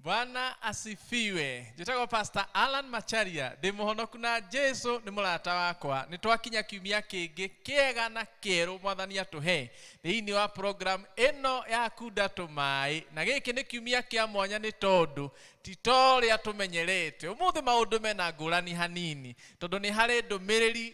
Bwana asifiwe. Njĩtagwo Pastor Alan Macharia, ndĩ mũhonoku na Jesu nĩ mũrata wakwa. Nĩ twakinya kiumia kĩngĩ kĩega na kĩerũ mwathani atũhe thĩinĩ wa program ĩno ya Kunda Tũmaĩ. Na gĩkĩ nĩ kiumia kĩa mwanya nĩ tondũ ti ta ũrĩa tũmenyerete. Ũmũthĩ maũndũ mena ngũrani hanini tondũ nĩ harĩ ndũmĩrĩri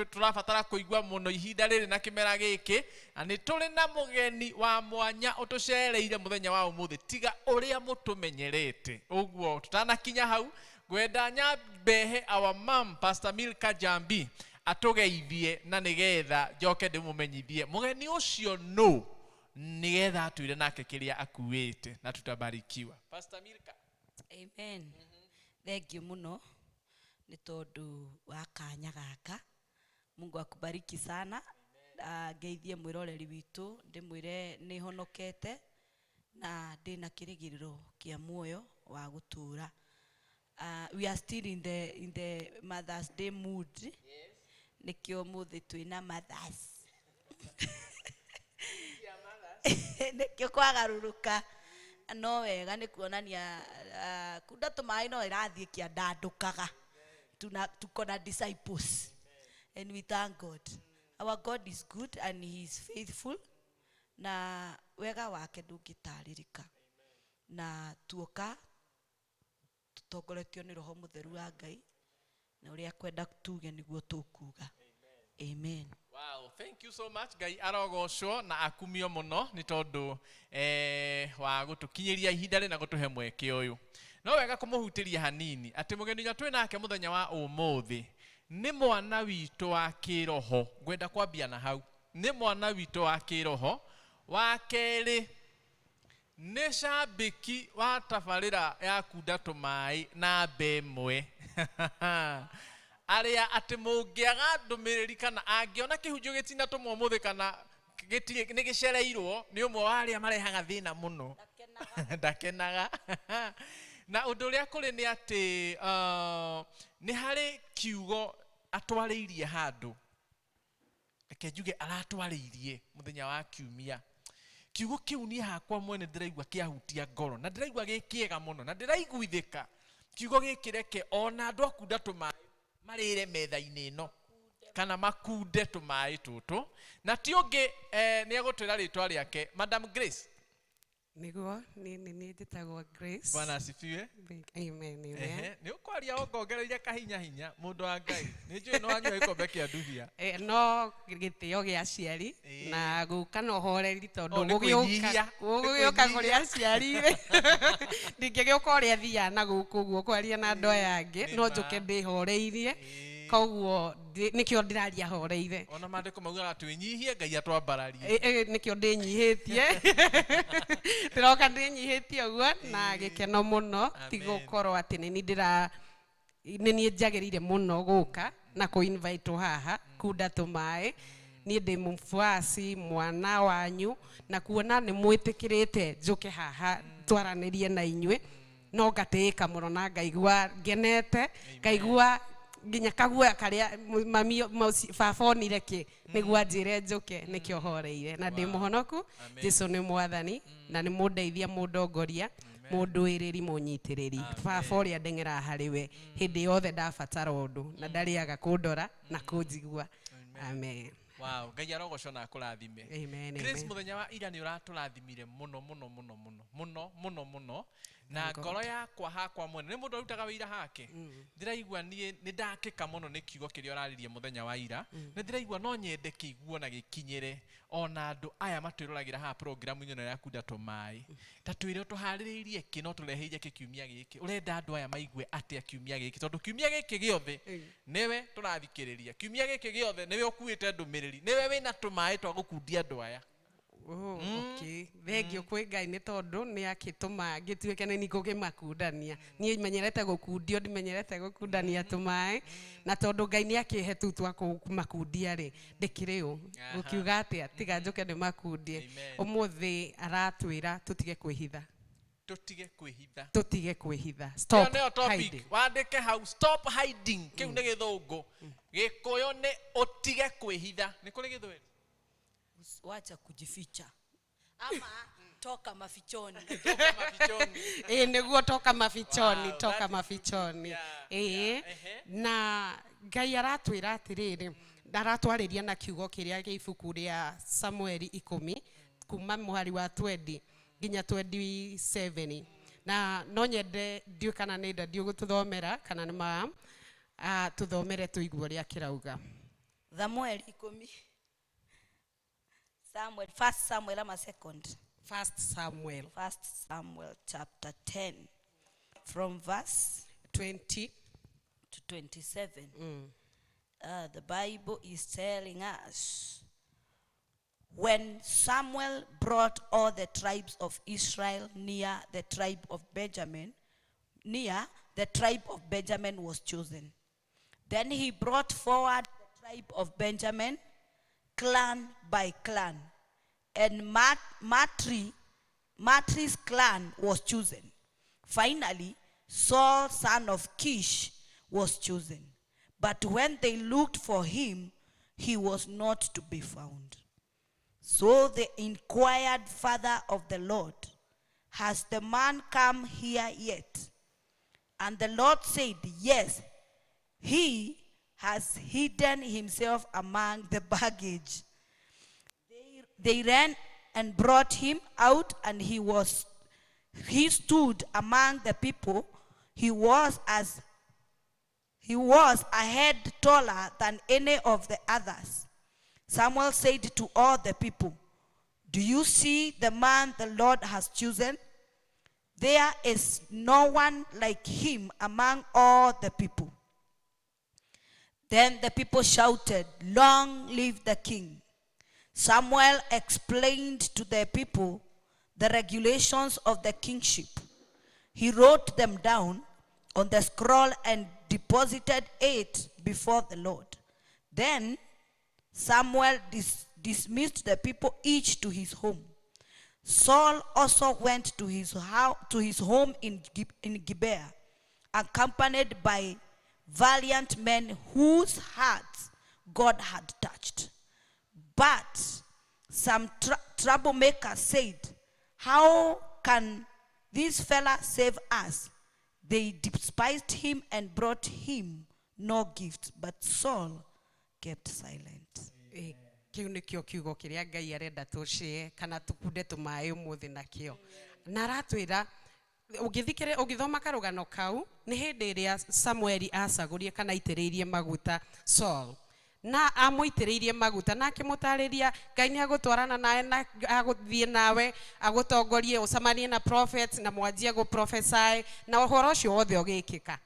tũrabatara kũigua mũno ihinda rĩrĩ na kĩmera gĩkĩ, na nĩ tũrĩ na mũgeni wa mwanya ũtũcereire mũthenya wa ũmũthĩ tiga ũrĩa mũtũmenyerete. Ũguo tũtanakinya hau, ngwenda nyambe he our mom Pastor Milka Jambi atũgeithie na nĩgetha njoke ndĩmũmenyithie mũgeni ũcio nũ, nĩgetha atwĩre nake kĩrĩa akuĩte na tutabarikiwa. Pastor Milka. Amen. Thank you mũno nĩ tondũ wa kanya gaka. Mungu akubariki sana. Ngeithie mwĩroreri witũ, ndĩmwĩre nĩ honokete na ndĩna kĩrĩgĩrĩro kĩa muoyo wa gũtũũra. We are still in the Mother's Day mood. Yes. Nĩkĩo ũmũthĩ twĩna mothers. Nĩkĩo kwagarũrũka no wega nĩ kuonania Kunda Tũmaĩ no ĩrathiĩ kĩandandũkaga. Tuna tuko na disciples and we thank God. Our God is good and he is faithful, na wega wake ndũngĩtarĩrĩka, na tuoka tũtongoretio nĩ Roho Mũtheru wa Ngai na ũrĩa kwenda tuge nĩguo tũkuga. Amen. Wow, thank you so much. Ngai arogocwo na akumio mũno nĩ tondũ wa gũtũkinyĩria ihinda rĩ na gũtũhe mweke ũyũ. No wega kũmũhutĩria hanini atĩ mũgeni ũrĩa twĩ nake mũthenya wa ũmũthĩ nĩ mwana witũ wa kĩroho. Ngwenda kwambia na hau. Nĩ mwana witũ wa kĩroho. Wa kerĩ nĩ cambĩki wa tabarĩra ya Kunda Tũmaĩ namba ĩmwe, arĩa atĩ mũngĩaga ndũmĩrĩri kana angĩona kĩhunjio gĩtinatũmwo ũmũthĩ kana gĩtirĩ nĩ gĩcereirwo, nĩ ũmwe wa arĩa marehaga thĩna mũno, ndakenaga. Na ũndũ ũrĩa kũrĩ nĩ atĩ nĩ harĩ kiugo atwarĩirie handũ, reke njuge aratwarĩirie mũthenya wa kiumia. Kiugo kĩu niĩ hakwa mwene ndĩraigua kĩahutia ngoro na ndĩraigua gĩ kĩega mũno na ndĩraiguithĩka. Kiugo gĩkĩ reke ona andũ a Kunda Tũmaĩ marĩre metha-inĩ ĩno kana makunde tũmaĩ tũtũ, na ti ũngĩ nĩ egũtwĩra rĩtwa rĩake, Madam Grace. Nĩguo, niĩ nĩ niĩ njĩtagwo Grace. Bwana asifiwe. Amen, amen. Ehe, nĩ ũkwaria wongongereire kahinya hinya, mũndũ wa Ngai, nĩ njũĩ nĩ wanyua gĩkombe kĩa ndubia. No gĩtĩo gĩa aciari na gũka na ũhoreri tondũ Oh, nĩ gũgĩũka kwĩnyihia. gũgĩũka Nĩ kũrĩ aciari rĩ, ndingĩgĩũka ũrĩa thiaga na gũkũ ũguo kwaria na andũ aya angĩ, Nĩ no ma. njũke ndĩhoreirie, koguo nĩkĩo ndĩraria horeire. Ona maandĩko maugaga twĩnyihie, Ngai atwambararie. Nĩkĩo ndĩnyihĩtie, ndĩroka ndĩnyihĩtie ũguo na gĩkeno mũno, ti Amen. gũkorwo atĩ nĩ niĩ ndĩra nĩ niĩ njagĩrĩire mũno gũka na kũ invite haha Kunda Tũmaĩ. Niĩ ndĩ mũbuaci mwana wanyu, na kuona nĩ mwĩtĩkĩrĩte njũke haha twaranĩrie na inyuĩ, no ngatĩĩka mũno na ngaigua ngenete, ngaigua nginya kaguoya karĩa mami baba onire kĩ nĩguo anjĩre njũke, nĩkĩo horeire na ndĩ mũhonoku. Amen. Jesu nĩ mwathani na nĩ mũndeithia, mũndongoria, mũndũĩrĩri, mũnyitĩrĩri, baba ũrĩa ndeng'eraga harĩ we hĩndĩ yothe ndabatara ũndũ, na ndarĩaga kũndora na kũnjigua. Amen. Wow, Ngai arogocwo na akũrathime. Amen. Grace, Amen. mũthenya wa ira nĩ ũratũrathimire mũno mũno mũno mũno mũno mũno mũno, na Thank God. ngoro yakwa hakwa mwene nĩ mũndũ arutaga wĩira hake, ndĩraigua niĩ nĩ ndakĩka mũno nĩ kiugo kĩrĩa ũraririe mũthenya wa ira. Nĩ ndĩraigua no nyende kĩiguo na gĩkinyĩre ona andũ aya matwĩroragĩra haha programu-inĩ ĩno ya Kunda Tũmaĩ. Ta twĩre tũharĩrĩirie kĩ no tũreheire kĩ kiumia gĩkĩ, ũrenda andũ aya maigue atĩa kiumia gĩkĩ, tondũ kiumia gĩkĩ gĩothe nĩwe tũrathikĩrĩria, kiumia gĩkĩ gĩothe nĩwe ũkuĩte ndũmĩrĩri, nĩwe wĩna tũmaĩ twa gũkundia andũ aya. Oh, okay. Thengio kwĩ Ngai nĩ tondũ nĩ akĩtũma ngĩtuĩke nĩ niĩ ngũkĩmakundania. Niĩ menyerete gũkundio, ndimenyerete gũkundania tũmaĩ, na tondũ Ngai nĩ akĩhe tu twa kũmakundia rĩ, ndĩkĩrĩ ũ gũkiuga atĩa tiga njũke ndĩmakundie. Amen. Ũmũthĩ aratwĩra tũtige kwĩhitha. Tũtige kwĩhitha. Tũtige kwĩhitha. Ĩyo Stop nĩyo topic. hiding. Wandĩke hau, stop hiding. Kĩu nĩ gĩthũngũ, gĩkũyũ nĩ ũtige kwĩhitha. Nĩ kũrĩ gĩthweri? Wacha kujificha ama toka mafichoni. Toka mafichoni. Ĩĩ nĩguo, toka mafichoni. Wow, toka that is mafichoni. Ĩĩ. Yeah, ehe. Na Ngai aratwĩra atĩrĩrĩ, aratwarĩria na kiugo kĩrĩa gĩ ibuku rĩa Samueli 10 kuma mũhari wa 20 nginya 27, na no nyende, ndiũĩ kana nĩ nda ndiũgũtũthomera kana nĩ ma tũthomere tũigue ũrĩa kĩrauga. Samuel 10. Samuel, First Samuel ama Second? First Samuel. First Samuel chapter 10 from verse 20 to 27. The Bible is telling us, when Samuel brought all the tribes of Israel near the tribe of Benjamin, near the tribe of Benjamin was chosen. Then he brought forward the tribe of Benjamin, clan by clan, and Matri's clan was chosen. Finally, Saul, son of Kish, was chosen. But when they looked for him, he was not to be found. So they inquired further of the Lord, "Has the man come here yet?" And the Lord said, "Yes, he has hidden himself among the baggage." They ran and brought him out, and he stood among the people. He was a head taller than any of the others. Samuel said to all the people, "Do you see the man the Lord has chosen? There is no one like him among all the people." Then the people shouted, "Long live the king." Samuel explained to the people the regulations of the kingship. He wrote them down on the scroll and deposited it before the Lord. Then Samuel dismissed the people, each to his home. Saul also went to his home in Gibeah, accompanied by valiant men whose hearts God had touched. But some troublemakers said, "How can this fella save us?" They despised him and brought him no gift, but Saul kept silent. Kĩu nĩkĩo kiugo kĩrĩa Ngai arenda tũcĩe kana tũkunde tũmaĩ ũmũthĩ nakĩo, na aratwĩra ũngĩthikĩrĩ ũngĩthoma karũgano kau, nĩ hĩndĩ ĩrĩa Samueli acagũrie kana aitĩrĩirie maguta Saul, na amũitĩrĩirie maguta na akĩmũtarĩria Ngai nĩ agũtwarana nawe na agũthiĩ nawe agũtongorie ũcemanie na prophets na mwanjie gũ prophesy, na ũhoro ũcio wothe ũgĩkĩka,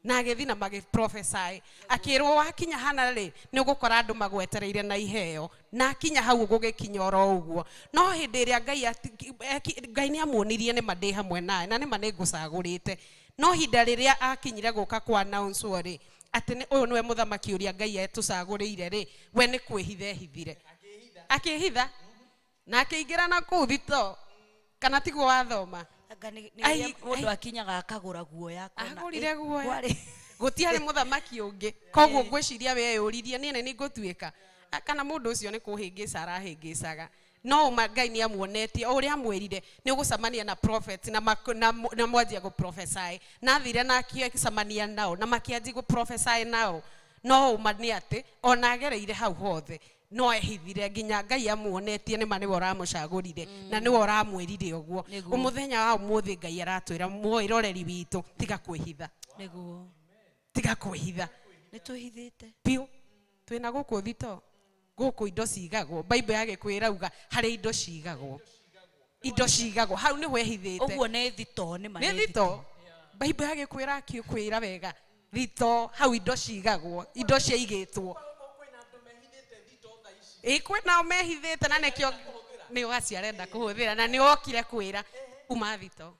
na agĩthiĩ na magĩ prophesy, akĩrwo wakinya hana rĩ, nĩ ũgũkora andũ magwetereire na iheo, na akinya hau gũgĩkinya oro ũguo. No hĩndĩ ĩrĩa Ngai nĩ amuonirie nĩ ma ndĩ hamwe nawe na nĩ ma nĩ ngũcagũrĩte, no ihinda rĩrĩa akinyire gũka kwa announce rĩ atĩ nĩ ũyũ nĩwe mũthamaki ũrĩa Ngai etũcagũrĩire rĩ, we nĩ kwĩhitha ehithire, akĩhitha na akĩingĩra na kũu thito, kana tiguo wathoma? Anga nĩ Ai, ũrĩa mũndũ ai. akinyaga akagũra guoya akona, Agũrire guoya. Gũtiarĩ mũthamaki ũngĩ, koguo ngwĩciria weyũririe niĩ nĩ ngũtuĩka kana mũndũ ũcio nĩ kũhĩngĩca arahĩngĩcaga, no ũma Ngai nĩ amuonetie o ũrĩa amwĩrire nĩ ũgũcemania na prophet na mwanjia gũ prophesy, na athire na akĩcemania nao na makĩanjia gũ prophesy nao. No ũma nĩ atĩ ona agereire hau hothe no ehithire nginya Ngai amuonetie nĩ ma nĩwe ũramũcagũrire na nĩwe ũramwĩrire ũguo. Nĩguo. Mũthenya wa ũmũthĩ Ngai aratwĩra, mwĩroreri witũ, tiga kwĩhitha. Nĩguo. Tiga kwĩhitha. Nĩ twĩhithĩte. Biũ twĩna gũkũ thito, gũkũ indo cigagwo. Bible ya Gĩkũyũ ĩrauga harĩ indo cigagwo, indo cigagwo hau nĩho ehithĩte. Ũguo nĩ thito nĩ ma. Nĩ thito. Bible ya Gĩkũyũ ĩrakwĩra wega, thito hau indo cigagwo, indo ciaigĩtwo. Ĩ kwĩnao mehithĩte na nĩkĩo nĩ wacio arenda kũhũthĩra, na nĩ wokire kwĩra uma thito,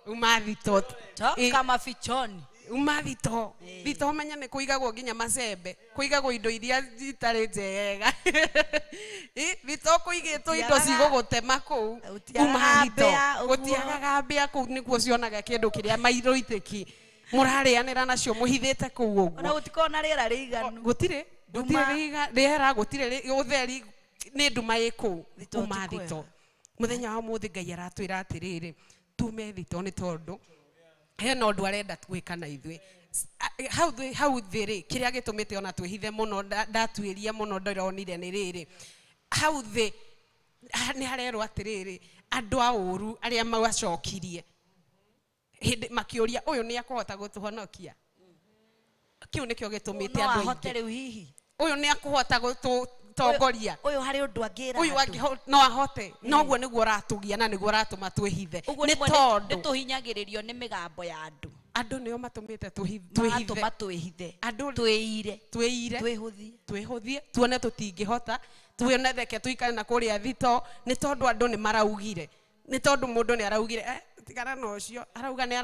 uma thito. Toka mafichoni. Uma thito. Thito ũmenye nĩ kũigagwo nginya macembe, kũigagwo indo iria itarĩ njega. Ĩ, thito kũigĩtwo indo cigũgũtema kũu. Gũtiagaga Uma thito. Mbĩa, ũguo. Gũtiagaga mbĩa kũu, nĩkuo cionaga kĩndũ kĩrĩa mairũitĩki mũrarĩanĩra nacio mũhithĩte kũu Ona ũguo. gũtikoragwo na rĩera rĩiganu. Gũtirĩ, gũtirĩ Nduma. rĩera, gũtirĩ ũtheri, nĩ nduma ĩ kũu. Thito Uma ti kwega. thito. Mũthenya wa ũmũthĩ Ngai aratwĩra atĩrĩrĩ, Tume thito nĩ tondũ hena ũndũ arenda gwĩka na ithuĩ. Hau hau thĩ rĩ, kĩrĩa gĩtũmĩte ona twĩhithe mũno, ndatuĩria mũno ndĩronire nĩ rĩrĩ, hau thĩ nĩ harerwo atĩrĩrĩ, andũ a ũru arĩa macokirie hĩndĩ makĩũria ũyũ nĩ akũhota gũtũhonokia, kĩu nĩkĩo gĩtũmĩte no andũ ahote aingĩ rĩu hihi ũyũ nĩ akũhota gũtũtongoria, ũyũ harĩ ũndũ angĩra ũyũ andũ. no ahote, noguo nĩguo ũratũgia na nĩguo ũratũma twĩhithe. Ũguo nĩ rĩmwe tondũ nĩ tũhinyagĩrĩrio nĩ mĩgambo ya andũ. Andũ nĩo matũmĩte twĩhithe. Magatũma twĩhithe. Andũ twĩire. Twĩire. Twĩhũthie. Twĩhũthie, tuone tũtingĩhota, tuone reke tuikare na kũrĩa thito, nĩ tondũ andũ nĩ maraugire, nĩ tondũ mũndũ nĩ araugire, tigana na ũcio arauga nĩ